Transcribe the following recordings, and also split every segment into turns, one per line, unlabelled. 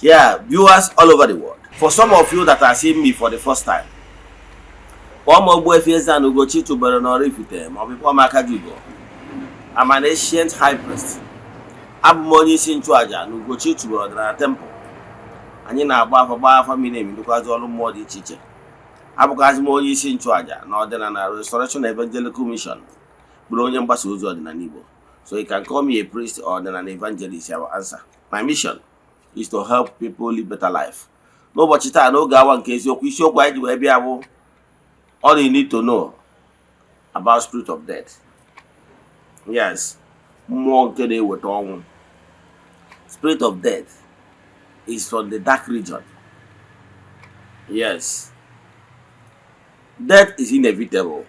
Yeah, viewers all over the world. For some of you that are seeing me for the first time, kpọọ m Ogbuefi Eze-Ana Ugochi tubelu n'Oraifite maọbụ kpọọ m Akajiugo. I'm an ancient high priest. Abụ m onye isi nchụaja na Ugochi tubelu ọdịnala temple. Anyị na-agba afa, gbaa afa miri emi, dịkwazị ọrụ mmụọ dị iche iche. Abụkwazị m onye isi nchụaja na ọdịnala Restoration Evangelical Mission, bụrụ onye mgbasa ozi ọdịnala Igbo. So you can call me a priest or an evangelist, I will answer. My mission is to help people live better life. N'ụbọchị taa, n'oge awa nke eziokwu, isiokwu anyị ji wee bịa bụ all you need to know about spirit of death. Yes, mmụọ nke na-eweta ọnwụ. Spirit of death is from the dark region. Yes, death is inevitable.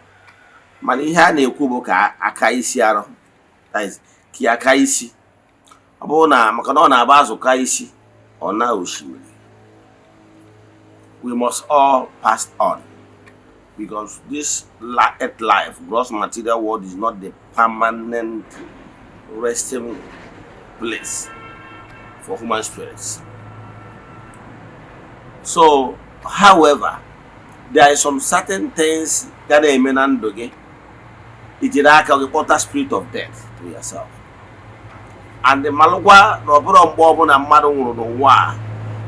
Mana ihe a na-ekwu bụ ka aka isi arụ, that is, ka aka isi ọ bụrụ na maka na ọ na-agba azụ ka isi ọ na osimiri. We must all pass on because this earth life, gross material world, is not the permanent resting place for human spirits. So, however, there are some certain things ga na-eme na ndụ gị ijiri aka gị kpọta spirit of death to yourself. And malụkwa na ọ bụrụ mgbe ọbụla mmadụ nwụrụ n'ụwa a,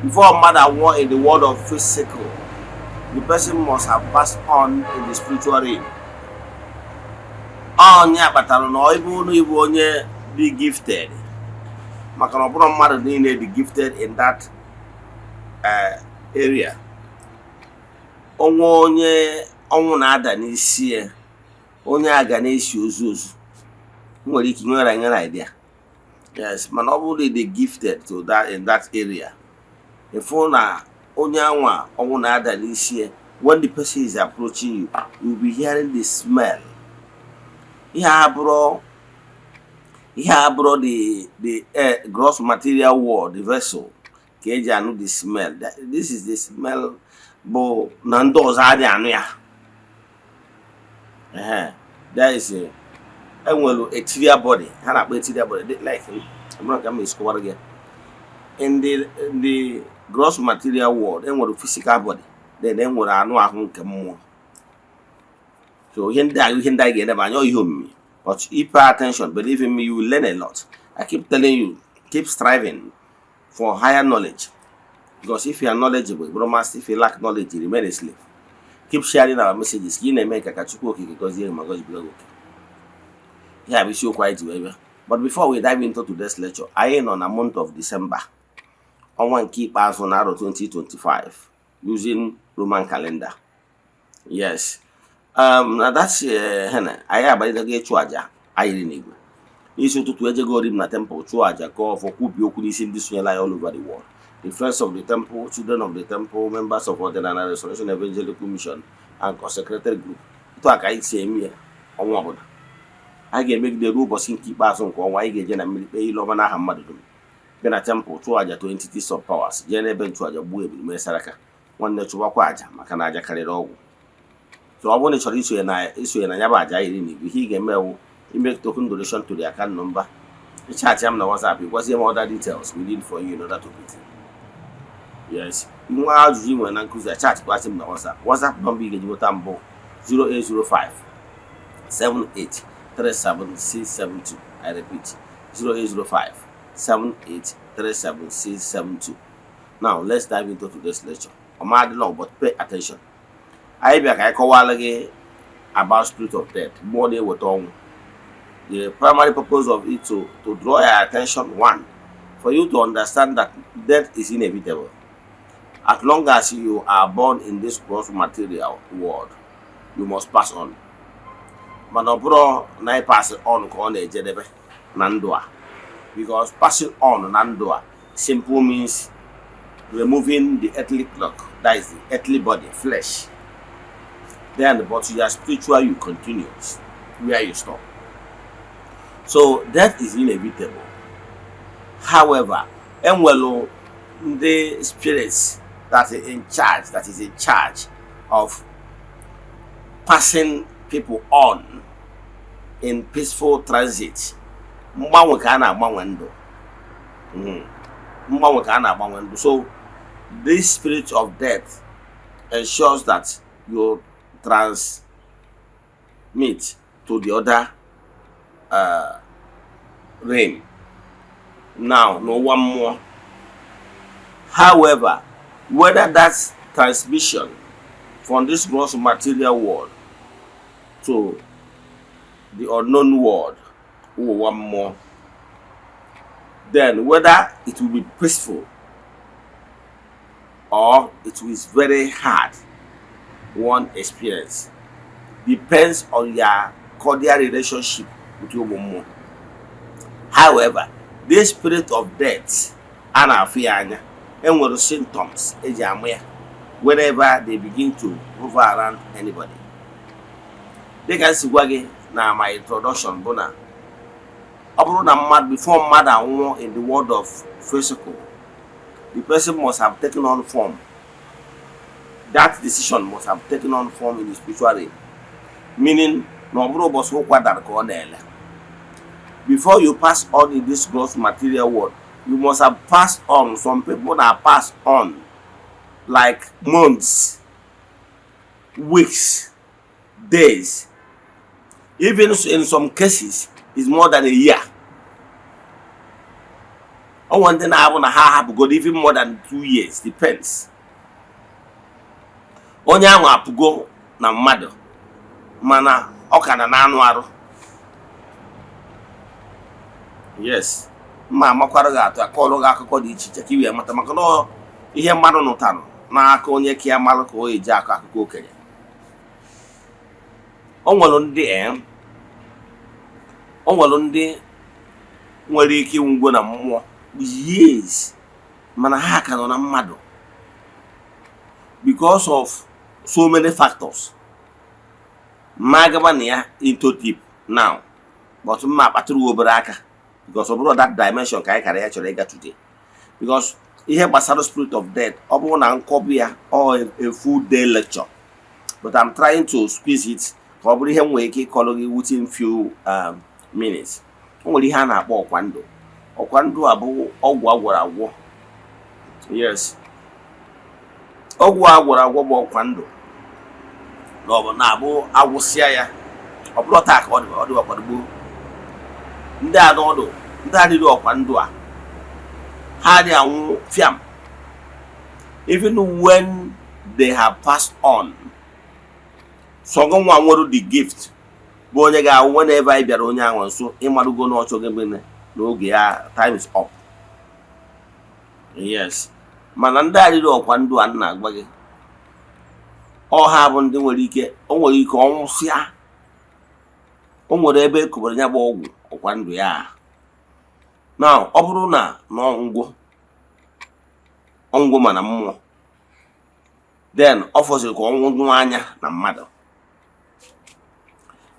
before mmadụ anwụọ in the world of physical, the person must have passed on in the spiritual realm. Onye kpatara na ọ bụ na ịbụ onye dị gifted, maka na ọ bụrụ mmadụ niile dị gifted in that area. Onwe onye ọnwụ na-ada n'isi ya, onye a ga na-esi ozu ozu nwere ike nwere idea. Yes, mana ọ bụrụ na dị gifted to that in that area, ịfụ na onye anwa ọnwụ na-ada n'isi ya, when the person is approaching you, you will be hearing the smell. Ihe a bụrụ the gross material world, the vessel ka eji anụ the smell. This is the smell bụ na ndị ọzọ adịghị anụ ya. Ehe, there is a enwere ethereal body ha na-akpọ ethereal body, like amara ka m esikọwara gị. In the gross material world, enwere physical body, then enwere anụ ahụ nke mmụọ. So ihe ndị a ga-eneba anya, ọ ihe omimi, but if pay attention, believe in me, you will learn a lot. I keep telling you, keep striving for higher knowledge, because if you are knowledgeable, bro, master. If you lack knowledge, you remain a slave. Keep sharing our messages ka ị na-eme ka Chukwu Okike gọzie ma gọzibiga gị oke. Ihe a bụ isiokwu anyị ji wee bịa. But before we dive into today's lecture, anyị nọ na month of December, ọnwa nke ikpeazụ na arọ 2025 using Roman calendar. Yes, na that's hena anyị abanyego ịchụ aja anyị n'igwe n'isi ụtụtụ. Ejegori m na temple chụọ aja, gọọ ọfọ, kwubi okwu n'isi ndị sonyere anyị all over the world, the friends of the temple, children of the temple, members of Ọdịnala Restoration Evangelical Mission and consecrated group. Etu a ka anyị si eme ya ọnwa ọbụla. A ga-emegide ruo ụbọchị nke ikpeazụ nke ọnwa. Anyị ga-eje na mmiri kpee ile ọma n'aha mmadụ dum, bịa na temple chụọ aja to entities of powers, jee n'ebe nchụaja gbuo ebulu, mee saraka. Nwanne, chụwakwa aja, maka na aja karịrị ọgwụ. So ọ bụrụ na ị chọrọ isonye na ya bụ aja iri na igwe, ihe ị ga-eme wụ ime token donation to the account number, chat m na WhatsApp, ịgwazie m other details we need for you in order to meet. Yes, nwa ajụjụ ị nwere na nkụzi a, chat kwasị m na WhatsApp. WhatsApp nọmba ị ga-eji nweta mbụ 0805 78 37672. I repeat, 0805 78 37672. Now let's dive into today's lecture. Ọma long, but pay attention. Anyị bịa ka anyị kọwara gị about spirit of death, mmụọ na-eweta ọnwụ. The primary purpose of it to draw your attention, one, for you to understand that death is inevitable. As long as you are born in this gross material world, you must pass on. Mana ọ bụrụ na ị pass on ka ọ na-ejedebe na ndụ a, because passing on na ndụ a simple means removing the earthly cloak, that is, the earthly body, flesh. Then, but you are spiritual, you continues where you stop. So death is inevitable. However, enwelu ndị spirits that is in charge of passing people on in peaceful transit. Mgbanwe ka a na-agbanwe ndụ. Mgbanwe ka a na-agbanwe ndụ. So this spirit of death ensures that you transmit to the other realm now, n'ụwa mmụọ. However, whether that transmission from this gross material world to the unknown world, ụwa mmụọ, then whether it will be peaceful or it is very hard one experience depends on your cordial relationship with ụmụ mmụọ. However, this spirit of death a na-afụ ya anya, enwere symptoms eji ama ya whenever they begin to hover around anybody. Dịka m si gwa gị na my introduction bụ na ọ bụrụ na mmadụ, before mmadụ anwụọ in the world of physical, the person must have taken on form. That decision must have taken on form in the spiritual realm, meaning na ọ bụrụ ụbọchị ụkwa dara ka ọ na-ele. Before you pass on in this gross material world, you must have passed on. Some people na pass on like months, weeks, days, even in some cases is more than a year. Onwe ndị na-abụ na ha ahapụgodo even more than 2 years, depends. Onye ahụ apụgo na mmadụ, mana ọ ka na na-anụ arụ. Yes, mma amakwara gị atụ, akọọlụ gị akụkọ dị iche iche ka i wee mata, maka na ihe mmadụ nụtarụ n'aka onye ka ya malụ ka o eji akọ akụkọ okenye. O nwere ndị nwere ike ịnwụgo na mmụọ years, mana ha ka nọ na mmadụ because of so many factors. Ma agaba na ya into deep now, but mma akpatụrụ obere aka, because ọ bụrụ that dimension ka anyị kara ya chọrọ ịga today, because ihe gbasara spirit of death, ọ bụrụ na nkọbụ ya ọ a full day lecture, but I'm trying to squeeze it ka ọ bụrụ ihe m nwere ike ịkọrọ gị within few minutes. O nwere ihe a na-akpọ ọkwa ndụ. Ọkwa ndụ a bụ ọgwụ agwọrọ agwọ. Yes, ọgwụ a gwọrọ agwọ bụ ọkwa ndụ, na ọ bụ na-abụ agwụsịa ya. Ọ bụrụ taa ka ọ dị, ọ dịwakwara gboo. Ndị a n'ọdụ, ndị a riri ọkwa ndụ a, ha adịghị anwụ fiam. Even when they have passed on, sọgọ nwa nwere the gift bụ onye ga-awụ whenever anyị bịara onye ahụ nso, ịmarụgo na ọchọ gị n'oge ya, time is up. Yes, mana ndị a riri ọkwa ndụ a na-agwa gị, ọha bụ ndị nwere ike, o nwere ike ọnwụsịa, o nwere ebe e kobere ya bụ ọgwụ ọkwa ndụ ya. Na ọ bụrụ na na ọngwụ ọngwụ mana mmụọ, then ọ fọziri ka ọnwụ nyụọ anya na mmadụ,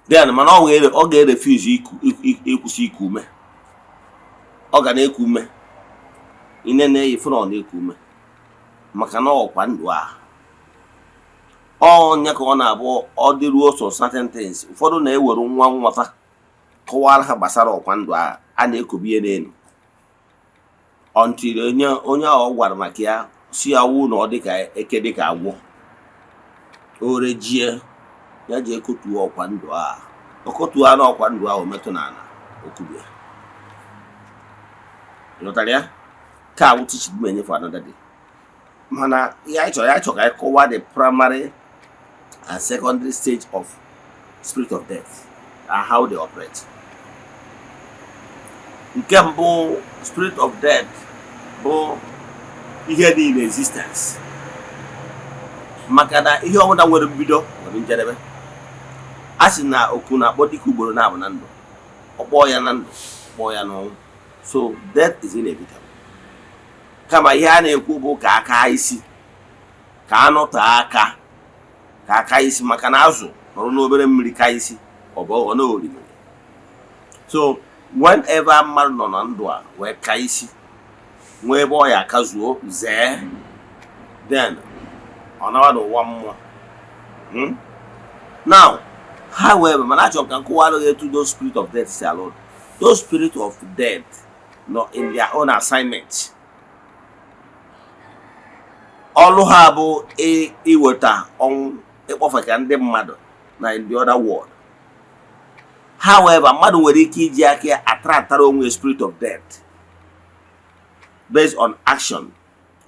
then mana ọ ga-erefuse ịkwụsị iku ume. Ọ ga na-eku ume ine na-eyi fụ na ọ na-eku ume, maka na ọkwa ndụ a ọnya ka ọ na-abụ ọ dịruo so certain things. Ụfọdụ na-ewere nwa nwata kọwara ha gbasara ọkwa ndụ a a na-ekobi ihe n'elu until onye onye ahụ ọ gwara maka ya si ya wụ na ọ dịka eke, dịka agwọ o rejie ya ji ekotuo ọkwa ndụ a. Ọkọtuo anụ ọkwa ndụ ahụ metụ n'ala, okubie. Ghọtara ya ka awụ teaching m enye for another day. Mana ihe anyị chọrọ ya chọrọ ka anyị kọwaa the primary and secondary stage of spirit of death and how they operate. Nke mbụ, spirit of death bụ ihe dị in existence, maka na ihe ọbụla nwere mbido nwere njedebe. A sị na oku na-akpọ dịka ugboro na-abụ na ndụ, ọ kpọọ ya na ndụ, kpọọ ya n'ọnwụ. So death is inevitable. Kama ihe a na-ekwu bụ ka aka isi, ka anụtee aka, ka aka isi, maka na azụ nọrọ n'obere mmiri ka isi ọ bụ ọ na orimiri. So whenever mmadụ nọ na ndụ a wee ka isi nwee ebe ọ ya akazuo zee, then ọ nawa n'ụwa mmụọ. Now, however, mana achọrọ m ka m kọwara gị etu those spirit of death si alụ. Those spirit of death nọ in their own assignment. Ọlụ ha bụ iweta ọnwụ, ịkpọfeka ndị mmadụ na in the other world. However, mmadụ nwere ike iji aka ya attractara onwe spirit of death based on action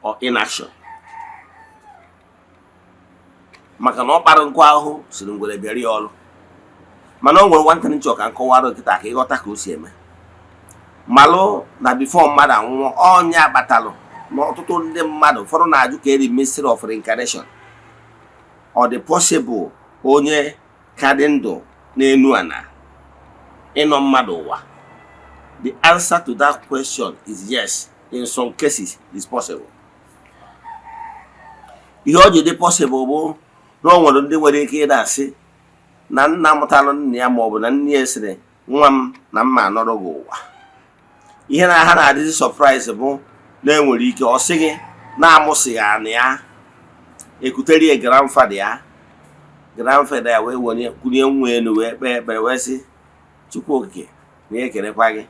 or inaction, maka na ọ kpara nkụ ahụhụ siri ngwere bịara ya ọrụ. Mana o nwere nwantịrị nchọ ka nkọwarụ kịta ka ịghọta ka o si eme. Malụ na before mmadụ anwụọ, ọnya kpatalụ na ọtụtụ ndị mmadụ ụfọdụ na-ajụ ka eri mystery of reincarnation. Ọ dị possible onye ka dị ndụ n'enu ana ịnọ mmadụ ụwa? The answer to that question is yes, in some cases it's possible. Ihe ọ ji dị possible bụ na o nwere ndị nwere ike ịda asị na nna mụtalụ nna ya maọbụ na nne ya sịrị, "Nwa m, na mma anọrọ gị ụwa." Ihe na ha na-adịzi surprise bụ na enwere ike ọ sị gị na-amụsịghị anị ya ekutere ya grandfather ya, grandfather ya wee wenye kwunye nwa elu, wee kpee ekpere, wee sị, "Chukwu Okike, na ya ekelekwa gị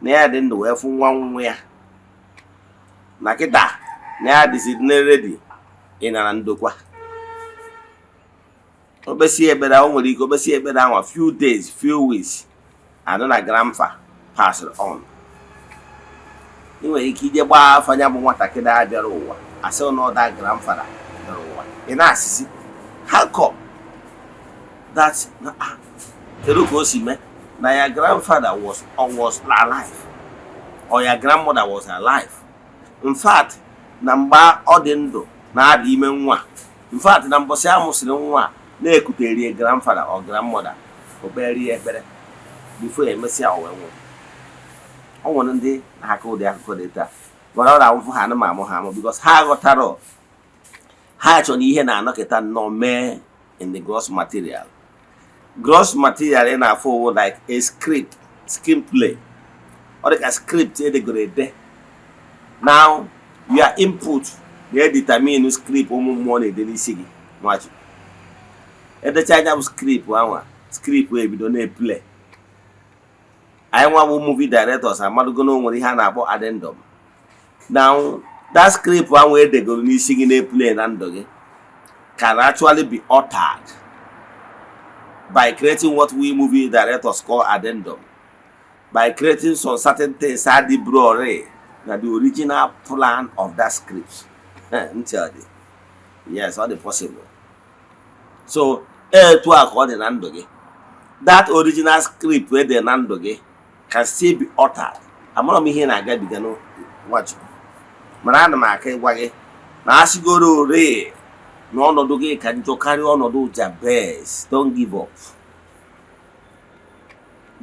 na ya dị ndụ wee fụ nwa nwa ya, na kịta na ya dịzi ready ịnara ndokwa." O kpesie ekpere, o nwere ike o kpesie ekpere ahụ, few days, few weeks, anụ na grandfa passed on. Ị nwere ike ije gbaa afa, ya bụ nwatakịrị a bịara ụwa, asị na ọda grandfather bịara ụwa. Ị na-asịsị, "How come that? Ah, kedu ka o si mee na ya grandfather was alive or your grandmother was alive?" In fact, na mgbe ọ dị ndụ na-adị ime nwa, in fact, na mbọsị a mụsịrị nwa a, na-ekuterie grandfather or grandmother, o kpere ya ekpere before emesịa o wee nwụọ. Ọ nwere ndị na-akọ ụdị akụkọ dị taa, mana ọ na-awụfụ ha anụ amụ ha amụ because ha ghọtara. Ha chọrọ ihe na-anọkịta nnọọ mee in the gross material. Gross material ị na-afụ wụ like a script, screenplay. Ọ dị ka script edegoro ede. Now, your input na-edetermine script ụmụ mmụọ na-ede n'isi gị. Nwachukwu edecha anya bụ script anwa, script ebido na-eplay. Anyị nwa bụ movie directors amadugo na o nwere ihe a na-akpọ addendum. Now, that script ahụ edegoro n'isi gị na-eplay na ndụ gị can actually be altered by creating what we movie directors call addendum, by creating some certain things adịbụrọrị na the original plan of that script. Ntị ọ dị? Yes, ọ dị possible. So etu a ka ọ dị na ndụ gị. That original script ede na ndụ gị can still be altered. Amara m ihe ị na-agabiga n'Nwachukwu, mana ana m aka ịgwa gị na asịgoro ore na ọnọdụ gị ka njọ karịa ọnọdụ Jabez, don't give up,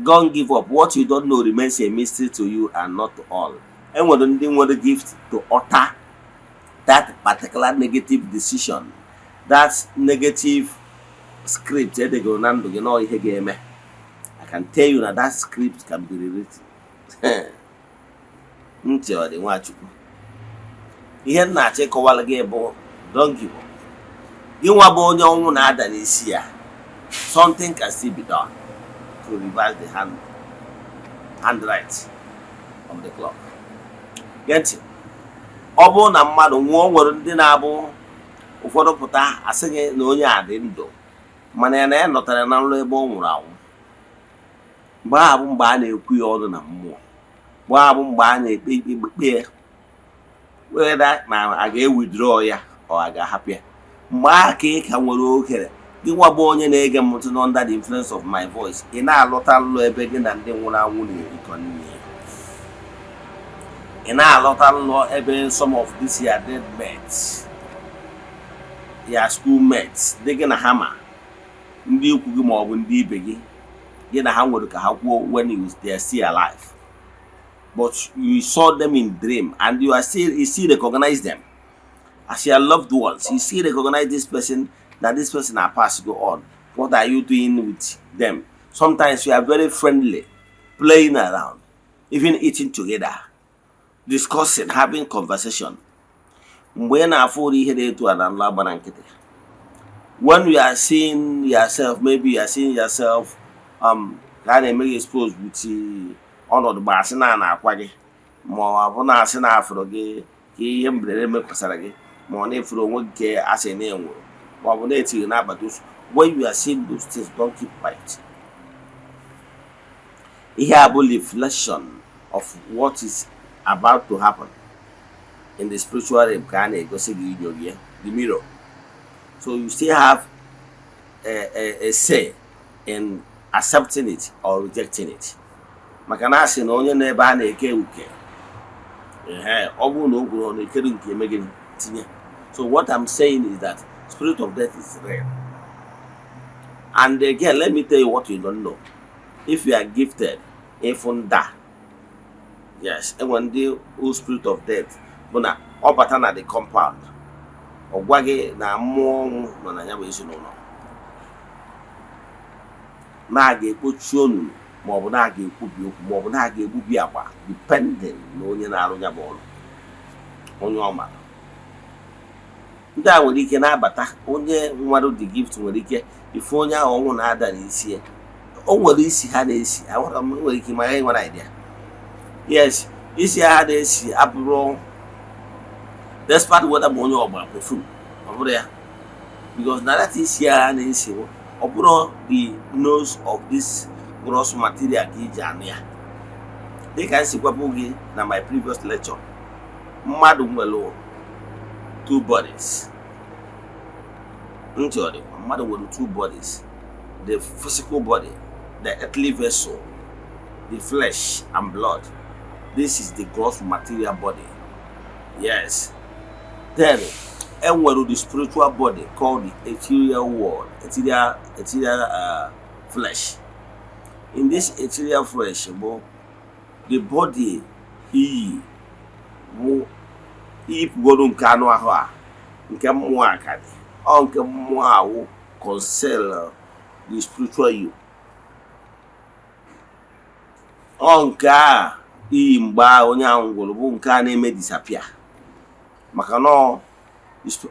don't give up. What you don't know remains a mystery to you and not to all. Enwere ndị nwere gift to alter that particular negative decision, that negative script edegoro na ndụ gị na ihe ga-eme. I can tell you na that script can be rewritten. Ntị ọ dị, Nwachukwu? Ihe m na-achọ ịkọwara gị bụ, don't give up. Gị nwa bụ onye ọnwụ na-ada n'isi ya, something can still be done to reverse the handwrite of the clock. Gee ntị, ọ bụrụ na mmadụ nwụọ, nwere ndị na-abụ ụfọdụ pụta asị gị na onye a dị ndụ, mana ya na ya nọtara na nrọ ebe ọ nwụrụ anwụ. Mgbe ahụ bụ mgbe a na-ekwu ya ọnụ na mmụọ. Mgbe ahụ bụ mgbe a na-ekpe ikpe ikpe ya, whether na a ga-ewithdraw ya ọ a ga-ahapụ ya. Mgbe ahụ ka ị ka nwere ohere. Gị nwa bụ onye na-ege m ntị nọ under the influence of my voice, ị na-alọta nlọ ebe gị na ndị nwụrụ anwụ na-erikọ nri, ị na-alọta nlọ ebe some of these your dead mates, your school mates, dị gị na ha, ma ndị ikwu gị ma ọ bụ ndị ibe gị, gị na ha nwere ka ha kwuo when you they are still alive, but you saw them in dream and you still recognize them as your loved ones. You still recognize this person, that this person are passed go on. What are you doing with them? Sometimes you are very friendly, playing around, even eating together, discussing, having conversation. Mgbe ị na-afụ ụdị ihe dị etu a na nlọ, agbara nkịtị. When you are seeing yourself, maybe you are seeing yourself ka a na-eme gị expose with ọnọdụ gbasị na na-akwa gị, ma ọ bụ na-asị na afụrụ gị ka ihe mberede mekwasara gị. Ma ọ na-efuru onwe gị ka asị na enwere, ma ọ bụ na-etighị n'agbata osu. When you are seeing those things, don't keep quiet. Ihe a bụ reflection of what is about to happen in the spiritual realm ka a na-egosi gị, inyo gị, the mirror. So you still have a say in accepting it or rejecting it, maka na asị na onye nọ ebe a na-eke uke ehe, ọ bụrụ na o kwuru, ọ na-ekere nke eme gịnị tinye. So what I'm saying is that spirit of death is real. And again, let me tell you what you don't know. If you are gifted ịfụ nda, yes, enwere ndị who spirit of death bụ na ọ bata na the compound, ọ gwa gị na mmụọ ọnwụ nọ na ya bụ ezinụlọ, na a ga-ekpochi onunu, maọbụ na a ga-ekwubi okwu, maọbụ na a ga-egbubi agba, depending na onye na-arụ ya bụ ọrụ, onye ọ mara. Ndị a nwere ike na-abata. Onye nwere the gift nwere ike ife onye ahụ ọnwụ na-ada n'isi ya. O nwere isi ha na-esi, ahụrụ m nwere ike mara nwere idea. Yes, isi ha na-esi abụrụ despite whether ma onye ọgba perfume ọ bụrụ ya, because na that isi ha na-esi, ọ bụrụ the nose of this gross material ka iji anụ ya. Dịka m si gwapụ gị na my previous lecture, mmadụ nwere two bodies. Ntị ọ dịkwa? Mmadụ nwere two bodies: the physical body, the earthly vessel, the flesh and blood. This is the gross material body, yes. Then enwere the spiritual body called the ethereal world, ethereal flesh. In this ethereal flesh bụ the body iyi bụ iyipụgoro nke anụ ahụ a, nke mmụọ a ka dị. Ọ nke mmụọ awụ conceal the spiritual you. Ọ nke a iyi mgbe ahụ onye ahụ gwụrụ bụ nke a na-eme disappear, maka na ọ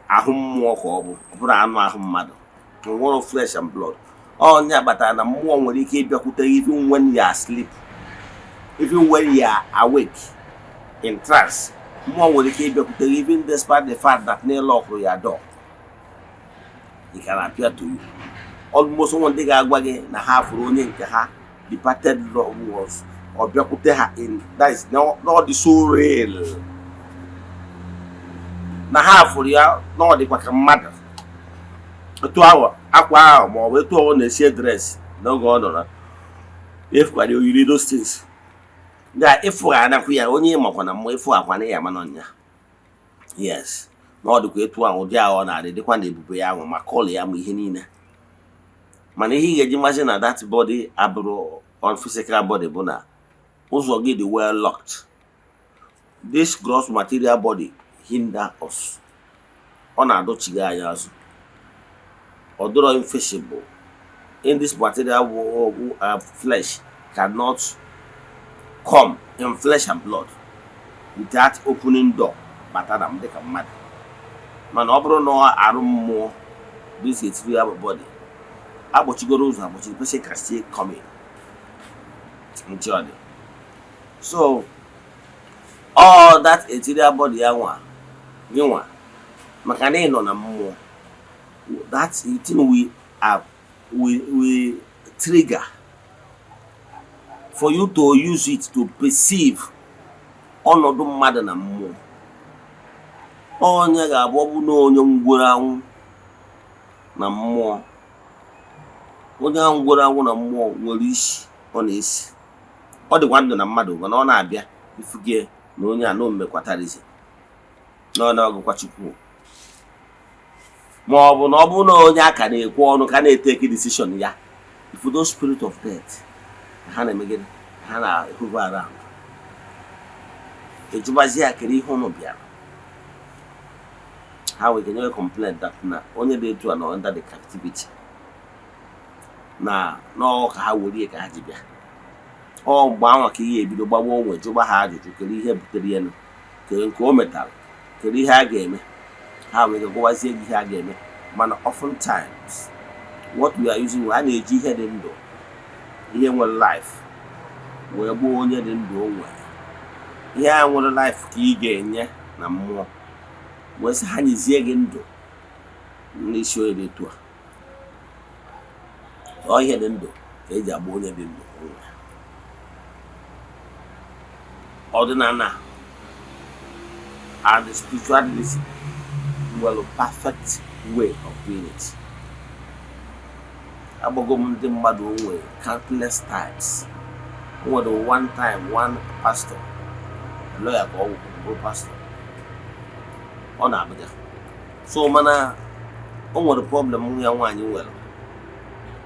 ahụ mmụọ ka ọ bụ, ọ bụrụ anụ ahụ mmadụ nwere flesh and blood. Onye kpatara na mmụọ nwere ike ịbịakwute even when you are asleep, even when you are awake in trance. Mmụọ nwere ike ịbịakwute even despite the fact that na lockụrụ ya door. It can appear to you almost. Ụmụ ndị ga-agwa gị na ha fụrụ onye nke ha departed loved ones, ọ bịakwute ha in that is not the so real na ha fụrụ ya, na ọ dịkwa ka mmadụ etu ahụ akwa ahụ, ma ọ bụ etu ọ na-esi dress n'oge ọ nọrọ efukwara oyiri those things ya. Ịfụ anakwu ya onye makwa na mmụọ ịfụ akwa na ya mana ọnya. Yes, na ọ dịkwa etu ahụ, ụdị ahụ ọ na-adị, dịkwa na ebube ya ahụ, ma colour ya, ma ihe niile. Mana ihe ị ga-eji masị na that body abụrụ on physical body bụ na ụzọ gị dị well locked. This gross material body hinder us, ọ na-adọchighị anyị azụ, ọ dịrọ invisible. In this material flesh cannot come in flesh and blood without opening door bata na m dịka mmadụ. Mana ọ bụrụ na ọ arụ mmụọ, this ethereal body akpọchigoro ụzọ akpọchi, the person can still come in. Nche ọ dị. So all that ethereal body ya nwa gị nwa, maka na ị nọ na mmụọ, that thing we trigger for you to use it to perceive ọnọdụ mmadụ na mmụọ. Onye ga-abụ, ọ bụ na onye ngworo anwụ na mmụọ, onye ahụ ngworo anwụ na mmụọ nwere isi ọ na-esi, ọ dịkwa ndụ na mmadụ, mana ọ na-abịa ifuge na onye a na omekwatarizi na ọ na-ọgụkwa Chukwu, ma ọ bụ na ọ bụ na onye a ka na-ekwe ọnụ ka na-etake decision ya. If those spirit of death ha na-eme gịnị? Ha na-ehover around, ejụbazi ya kere ihe ụnụ bịara. Ha nwere ike complain that na onye dị etu a nọ under the captivity, na n'ọ ka ha were ka ha ji bịa. Ọ mgbe anwa ka ihe ebido gbawa onwe, jụba ha ajụjụ, kere ihe butere ya, kere nke o metara, kere ihe a ga-eme. Ha nwere ike gwawazie gị ihe a ga-eme. Mana oftentimes what we are using, a na-eji ihe dị ndụ, ihe nwere life, wee gbuo onye dị ndụ. O nwere ihe a nwere life ka ị ga-enye na mmụọ. Wee sị ha nyezie gị ndụ n'isi onye dị etu a. Ọ ihe dị ndụ ka eji agba onye dị ndụ onwe ya. Ọdịnala and spiritualism nwere perfect way of doing it. Agbago m ndị mmadụ onwe countless times. O nwere one time, one pastor, a lawyer ka ọ bụ pastor, ọ na Abuja. So mana o nwere problem ya nwaanyị nwere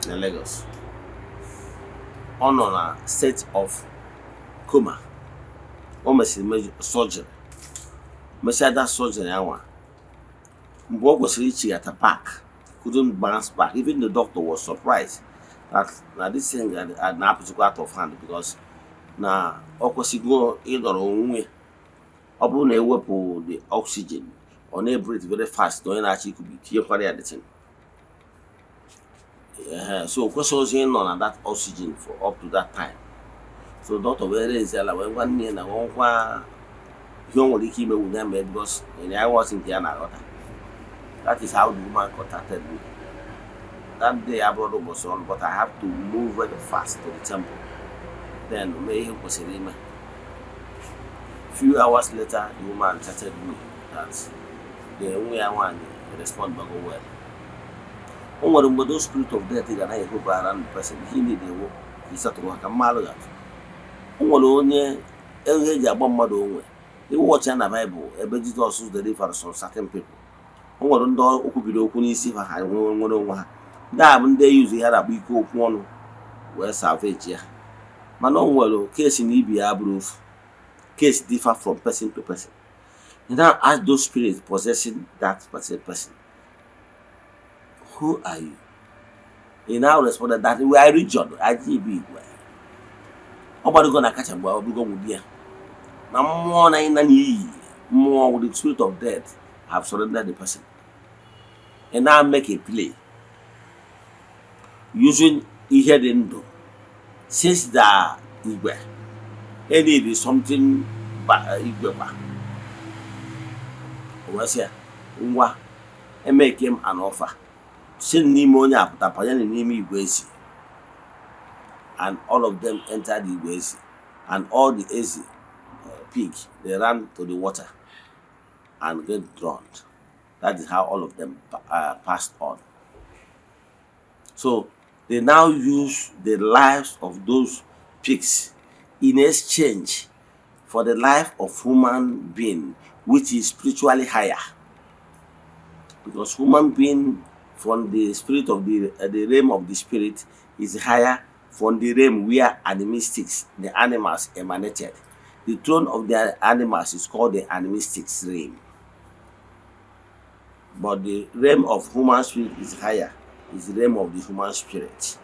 na Lagos. Ọ nọ na state of coma. O mesịrị surgery, mesịa that surgery anwa, mgbe ọ kwesịrị ichighata back, couldn't bounce back. Even the doctor was surprised that na this thing na-apụzikwa out of hand, because na ọ kwesịgo ịnọrọ onwe. Ọ bụrụ na ewepụ the oxygen, ọ na-ebreathe very fast na onye na-achọ ikubi tinyekwara ya the thing. So o kwesịghịzi ịnọ na that oxygen for up to that time. So doctor wee raise ala wee gwa nne ya na nwekwa ihe o nwere ike ime wunya mee, because ya nghọsị nke ya na-aghọta. That is how the woman contacted me that day. Abụrụ ụbọchị ọrụ, but I have to move very fast to the temple, then mee ihe m kwesịrị ime. Few hours later, the woman chatted me that the nwa ya nwaanyị respond bago well. O nwere mgbe those spirit of death ga na hover around the person. He need ewu ka ịsatụrụ ha ka mmalụ ga. O nwere onye ihe eji agba mmadụ onwe. Iwọchi ya na Baịbụl ebe Jizọs deliver some certain people, o nwere ndị o kwubiri okwu n'isi ha, ha nwere onwe ha. Ndị a bụ ndị eyuzu ihe na-akpọ ike okwu ọnụ wee salvage ya. Mana o nwere case na ibi ya bụrụ ofu case differ from person to person. You now ask those spirits possessing that person, "Who are you?" He now responded that we are region IGB igwe. Ọ gbadogo na kacha mgbe ọ bụgo nwudi ya na mmụọ na ịna n'iyi mmụọ with the spirit of death have surrendered the person. He now make a play using ihe dị ndụ. Since the igwe need something igwe kwa, o wee sị ya, "Ngwa, emeke m an offer, si n'ime onye a pụta banye n'ime igwe ezi." And all of them entered the igwe ezi, and all the ezi pig, they ran to the water and get drowned. That is how all of them passed on. So they now use the lives of those pigs in exchange for the life of human being, which is spiritually higher, because human being from the spirit of the realm of the spirit is higher from the realm where animistics, the animals, emanated. The throne of the animals is called the animistics realm, but the realm of human spirit is higher, is the realm of the human spirit.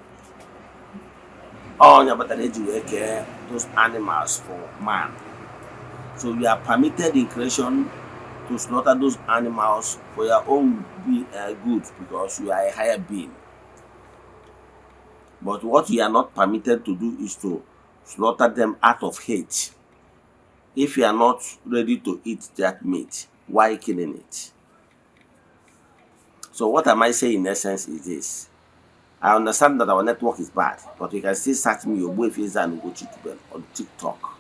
Ọ kpatara eji wee kee those animals for man. So you are permitted in creation to slaughter those animals for your own good, because you are a higher being. But what you are not permitted to do is to slaughter them out of hate. If you are not ready to eat that meat, why killing it? So what am I saying in essence is this: I understand that our network is bad, but you can still search me, Ogbuefi Eze-Ana Ugochi Tubelu, on TikTok.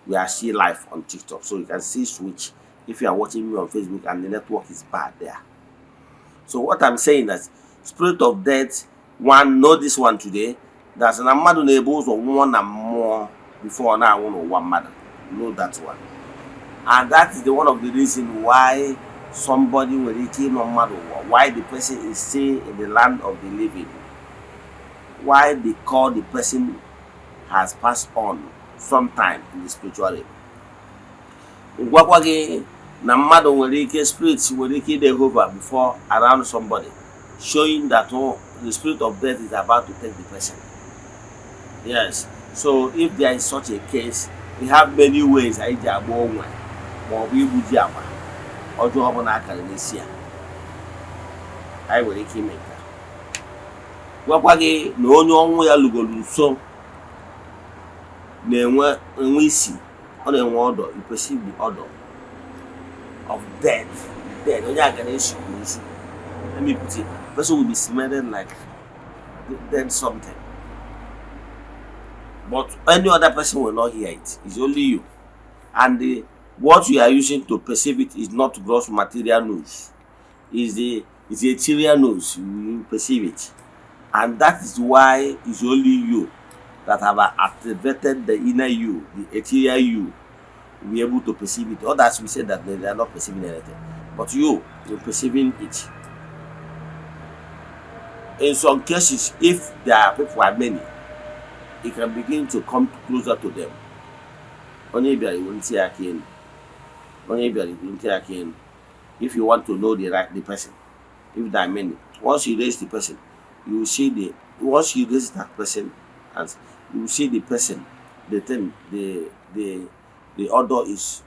We are still live on TikTok, so you can still switch if you are watching me on Facebook and the network is bad there. So what I'm saying is, spirit of death, one, know this one today, that na mmadụ na-ebu ụzọ nwụọ na mmụọ before ọ na-anwụ n'ụwa mmadụ. Know that one. And that is the one of the reason why somebody nwere ike ịnọ mmadụ ụwa, why the person is still in the land of the living, why they call the person has passed on sometime in the spiritual realm. Gwakwa gị na mmadụ nwere ike, spirit nwere ike ide hover before around somebody, showing that, oh, the spirit of death is about to take the person. Yes, so if there is such a case, we have many ways anyị ji agba onwe ma ọ bụ igbuji agba ọjọọ ọbụla akara n'isi ya. Anyị nwere ike ime nke a. Gwakwa gị na onye ọnwụ ya lugoro nso na-enwe enwe isi, ọ na-enwe odour. You perceive the odour of death. dead. Onye a ga na-esi ozu. Let me put it, person will be smelling like dead something, but any other person will not hear it. It's only you, and what you are using to perceive it is not gross material nose, is the ethereal nose. You perceive it, and that is why it's only you that have activated the inner you, the ethereal you, will be able to perceive it. Others will say that they are not perceiving anything, but you're perceiving it. In some cases, if there are people are many, it can begin to come closer to them. Onye bịara iwu ntị aka elu, onye bịara iwu ntị aka elu. If you want to know the right the person, if there are many, once you raise the person, you will see the once you raise that person and you will see the person, the thing, the odor is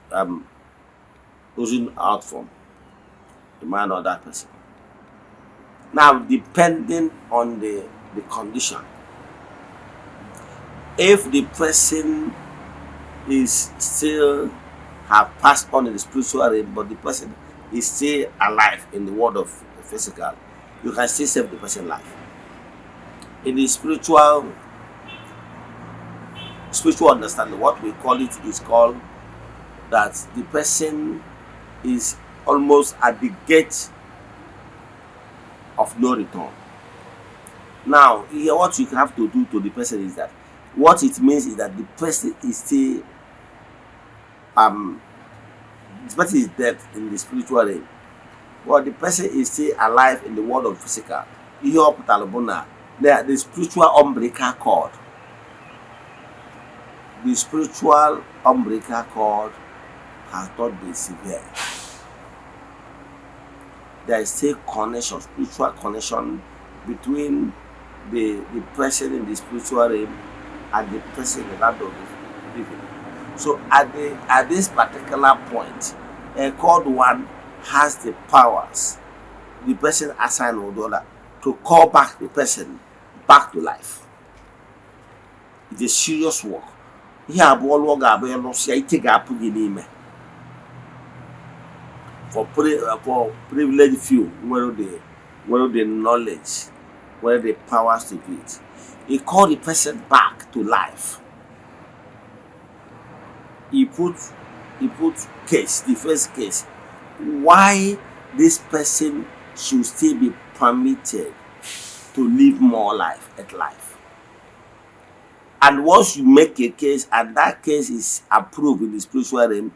oozing out from the man or that person. Now, depending on the condition, if the person is still have passed on in the spiritual realm, but the person is still alive in the world of the physical, you can still save the person life. In the spiritual understanding, what we call it is called that the person is almost at the gate of no return. Now, here what you have to do to the person is that what it means is that the person is dead in the spiritual realm, but the person is still alive in the world of physical. Ihe ọ pụtara bụ na the spiritual umbilical cord, the spiritual umbilical cord has not been severed. There is still connection, spiritual connection between the person in the spiritual realm and the person in the land of the living. So at this particular point, a called one has the powers, the person assigned Odola, to call back the person back to life. It's a serious work. Ihe abụọ ọlụ ọ ga-abụ ịlụsịa ike ga-apụ gị n'ime. For privileged few nwere the knowledge, nwere the powers to do it. He called the person back to life. He put case, the first case, why this person should still be permitted to live more life at life. And once you make a case and that case is approved in the spiritual realm,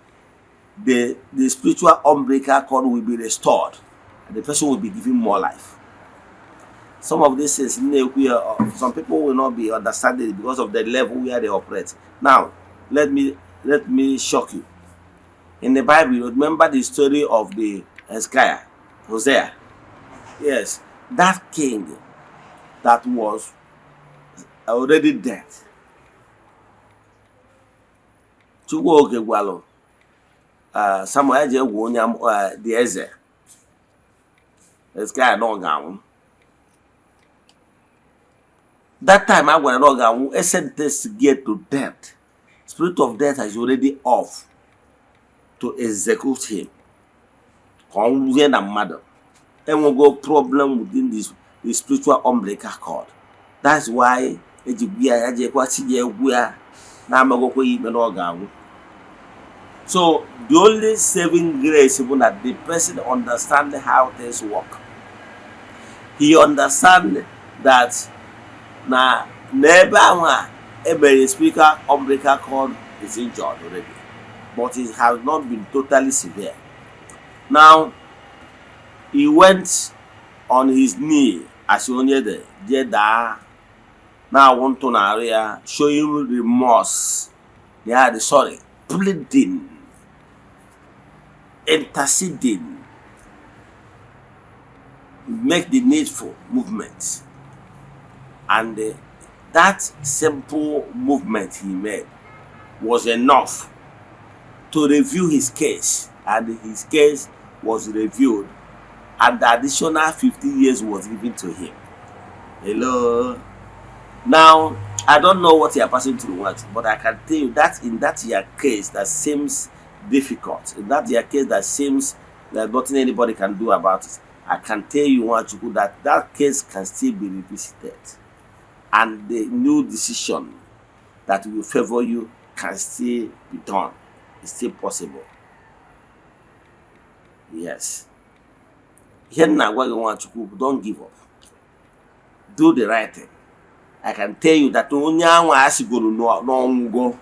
the spiritual umbilical cord will be restored and the person will be given more life. Some of these things, some people will not be understanding it because of the level where they operate. Now, let me shock you. In the Bible, you remember the story of the Hezekiah, Hosea. Yes, that king that was already dead. Chukwu oke gwalụ Samuel ji egwu onye dị eze Hezekiah na ọ ga-anwụ. That time a gwara na ọ ga-anwụ, a sentence get to death. Spirit of death is already off to execute him. Ka ọ nwụzie na mmadụ. Enwego problem within this, the spiritual umbilical cord. That's why eji gwu ya ya jekwa chi ya egwu ya na-amagokwa ya ikpe na ọ ga-anwụ. So the only saving grace bụ na the person understand how things work. He understand that na n'ebe ahụ a emere spiritual umbilical cord is injured already, but it has not been totally severe. Now he went on his knee as onye dị jee daa na-awụ ntụ n'arụ ya, showing remorse, ya dị sorry, pleading, interceding, make the needful movement, and that simple movement he made was enough to review his case, and his case was reviewed and the additional 15 years was given to him. Hello. Now, I don't know what you are passing through, what, but I can tell you that in that your case that seems difficult, in that your case that seems There's nothing anybody can do about it. I can tell you, Nwachukwu, that that case can still be revisited and the new decision that will favor you can still be done. It's still possible. Yes. Ihe m na-agwa gị, Nwachukwu, bụ don't give up. Do the right thing. I can tell you that onye ahụ a sigoro n'ọnwụgo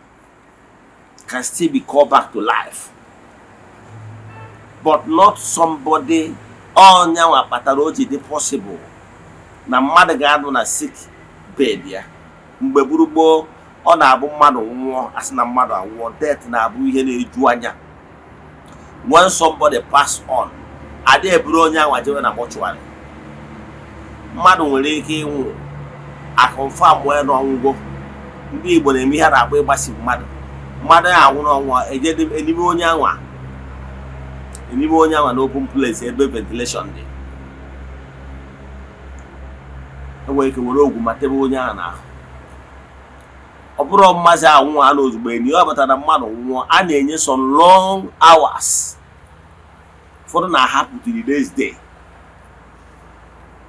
can still be called back to life. But not somebody onye nwa kpatara o ji dị possible na mmadụ ga-anọ na sick bed ya. Mgbe gburu gboo, ọ na-abụ mmadụ nwụọ, asị na mmadụ anwụọ, death na-abụ ihe na-eju anya. When somebody pass on, ada eburu onye anwa jewe na mortuary. Mmadụ nwere ike ịnwụ, a confirm wee n'ọnwụgwọ. Ndị Igbo na-eme ihe a na-akpọ ịgbasi mmadụ. Mmadụ ya anwụ n'ọnwa, eje enime onye anwa, enime onye anwa n'open place ebe ventilation dị. Enwere ike were ogwu ma tebe onye ahụ n'ahụ. Ọ bụrụ mmazi anwụ a na ozugbo enyi ọ batara mmadụ nwụọ, a na-enye some long hours. Ụfọdụ na-ahapụ till the next day.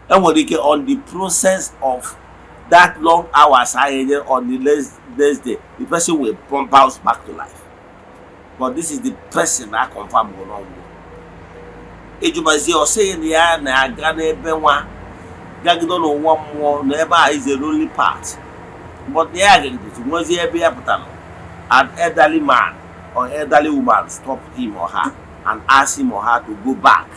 Enwere ike on the process of that long hours a enye on the next day, the person will bounce back to life. But this is the person na confirm bụ n'ọnwụ. Ịjụbazie, ọ sịghị na ya na-aga n'ebe nwa gagide n'ụwa mmụọ na ebe a is a lonely part, but na ya gagide nwezie ebe ya pụtara, an elderly man or elderly woman stop him or her and ask him or her to go back.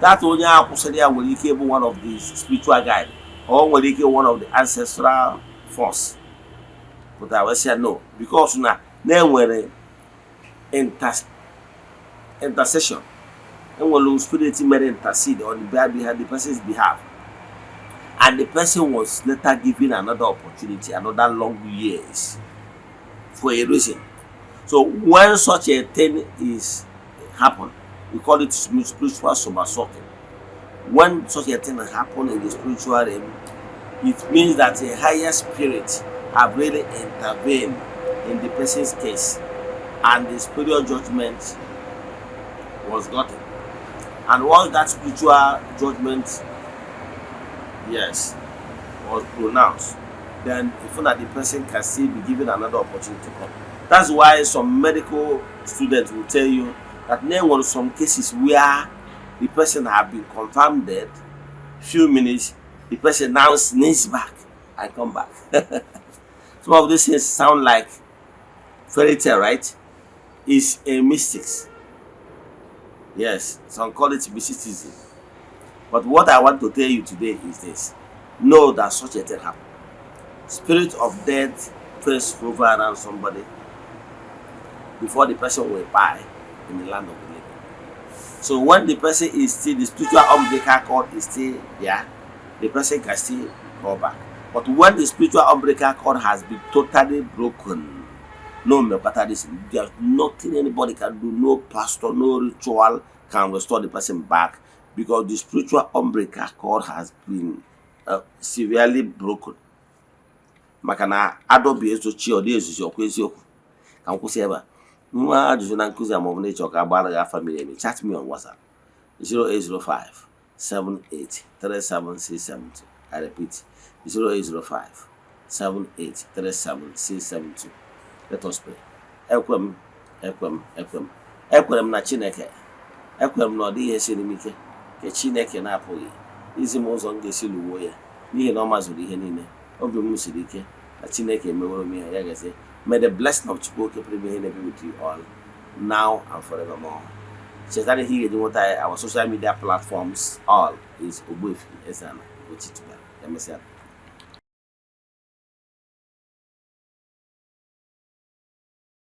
That onye ahụ kwụsịrị ya nwere ike ịbụ one of the spiritual guide or nwere ike one of the ancestral force pụtara wee sị ya no, because na na-enwere intercession, enwere spirit mere intercede on the behalf, the person's behalf, and the person was later given another opportunity, another long years, for a reason. So when such a thing is happen, we call it spiritual somersaulting. When such a thing happen in the spiritual realm, it means that a higher spirit have really intervened in the person's case and the spiritual judgment was gotten. And once that spiritual judgment, yes, was pronounced, then even that the person can still be given another opportunity to come. That's why some medical students will tell you that there were some cases where the person have been confirmed dead, few minutes, the person now sneaks back and come back. Some of these things sound like fairy tale, right? It's a mystics. Yes, some call it mysticism. But what I want to tell you today is this: know that such a thing happened. Spirit of death first hover around somebody before the person will die in the land of the living. So when the person is still, the spiritual umbilical cord is still there, the person can still go back. But when the spiritual umbilical cord has been totally broken, no matter this, there's nothing anybody can do, no pastor, no ritual can restore the person back, because the spiritual umbilical cord has been severely broken. Maka na adọbi ezochi, ọ dị ezuzi ọkwa eziokwu. Ka m kwụsị ebe a. Nwa ajụjụ na nkụzi a maọbụ na ịchọ ka agbara gị afa miri emi, chat me on WhatsApp 0805 78 37672. I repeat, 0805 78 37672. Let us pray. Ekwe m, ekwe m, ekwe m, ekwere m na Chineke. Ekwere m na ọ dịghị ihe siri m ike nke Chineke na-apụghị izi m ụzọ m ga-esi lụwo ya, n'ihi na ọ mazuru ihe niile. Obi m siri ike na Chineke emeworo m ihe ya gazie. May the blessing of Chukwu Oke pụrụ ime ihe be with you all now and forevermore. Chetara ihe ị ga-eji nweta anyị, our social media platforms all is Ogbuefi Eze-Ana Ugochi Tubelu. Emesịa.